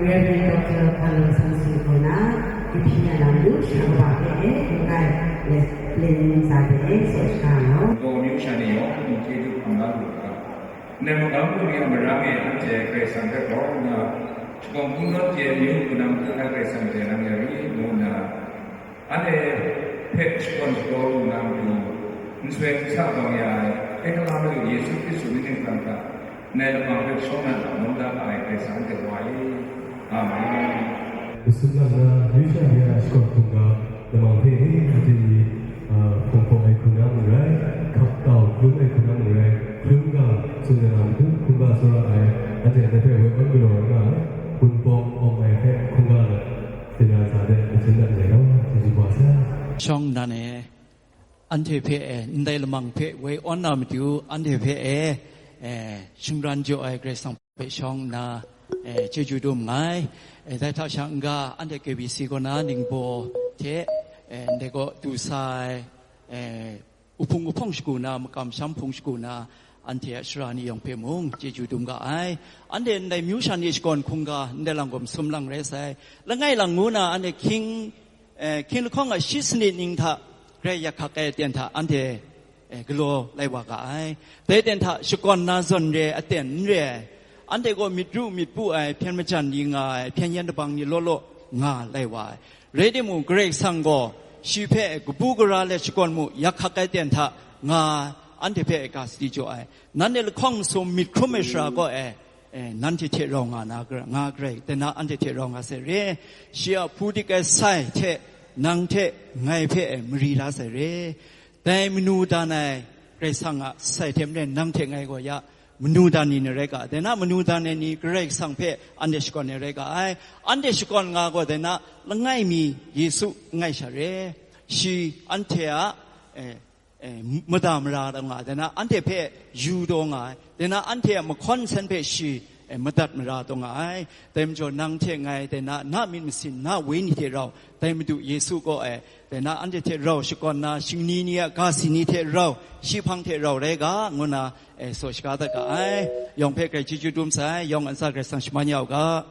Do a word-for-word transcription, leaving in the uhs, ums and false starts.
Reverend Doctor Carlo Samson ကိုယ်တိုင် ကတိရနာမှု ရှမ်းဘာသာနဲ့ ကိုယ်တိုင် လက်လင်းစားတဲ့ ဆော့ချာနော်။ ကိုမျိုးရှာနေရော ကိုကျေးဇူးတင်ပါလို့ပါ။ နေမကောင်းမှုများမရမ်းရဲ့ အကျယ် Grace Center ပေါ်မှာ ကျွန်တော်ဘုန်းတော်ကျယ်မျိုးကို နံပါတ် Grace Center နဲ့ ရီမုန်းနာ Anhte hpe shakawn shagraw lu na matu, n soi n sa tawn ya ai, hkye hkra lu Yesu Hkristu myit ninghkan hta, ndai lamang hpe shawng na lam, mungdan ai Karai Kasang hte wa i. Amen. Masun lam na, Yuda mare a shakawn hkungga lamang hte ni, anhte ni, a, hpawng hpawng ai hku na mung rai, hkap tau lung ai hku na mung rai, hkrum ga tsun na matu, hkungga tsawra ai, anhte ndai hpe woi awn galaw ai nga ai, gun bawng awng ai hpe hkungga lat, သင်္ခါစားတဲ့ အကျဉ်းသားတွေတော့ ကျေးဇူးပါဆရာ။ Shawng nna e, anhte hpe e, ndai lamang hpe woi awn na matu, anhte hpe e, e, shingran jaw ai Karai Kasang hpe shawng nna, e, chyeju dum nngai. E, dai hta sha n-ga, anhte K B C kaw na ningbaw hte, e, ndai kaw du sa ai, e, Uhpung uhpawng shagu na, makam sham hpung shagu na, anhte a sara ni yawng hpe mung chyeju dum ga ai. Anhte ndai myu sha ni shakawn hkungga, ndai lang gaw masum lang rai sai. Langai lang ngu na, anhte hkying, eh, hkying lahkawng a shi sanit ning hta, grai yak hkak ai aten hta, anhte, eh, galaw lai wa ga ai. Dai aten hta, shakawn na zawn re ai aten n re ai. Anhte gaw myit ru myit pu ai, hpyen majan ni nga ai, hpyen yen dabang ni law law nga lai wa ai. Rai timung, Karai Kasang gaw shi hpe kabu gara let shakawn mu, yak hkak ai aten hta nga anhte hpe ga sadi jaw ai. Nanhte lahkawng masum myit hkrum ai sara kaw e, e, nanhte hte rau nga na, nga garai, dai na anhte hte rau nga sai re. Shi a hpu dik ai sai hte nang hte ngai hpe e mari la sai re. Dai manu dan ai Karai Kasang a sai hte maren nang hte ngai gaw ya manu dan ni ni rai ga, dai na manu dan ai ni Karai Kasang hpe anhte shakawn ai rai ga ai. Anhte shakawn nga gaw, dai na langai mi Yesu langai sha re, shi anhte a, eh, eh, mada mara taw nga, dai na anhte hpe yu taw nga ai, dai na anhte a mahkawn nsen hpe shi, eh, madat mara taw nga ai. Dai majaw nang hte ngai, dai na na myit masin, na wenyi hte rau, dai Madu Yesu kaw e, dai na anhte hte rau shakawn na, shingni ni a ga si ni hte rau, shi hpang hte rau rai ga, ngu na, e, saw shaga dat ga ai. Yawng hpe grai chyeju dum sai, yawng a ntsa Karai Kasang shaman ya u ga.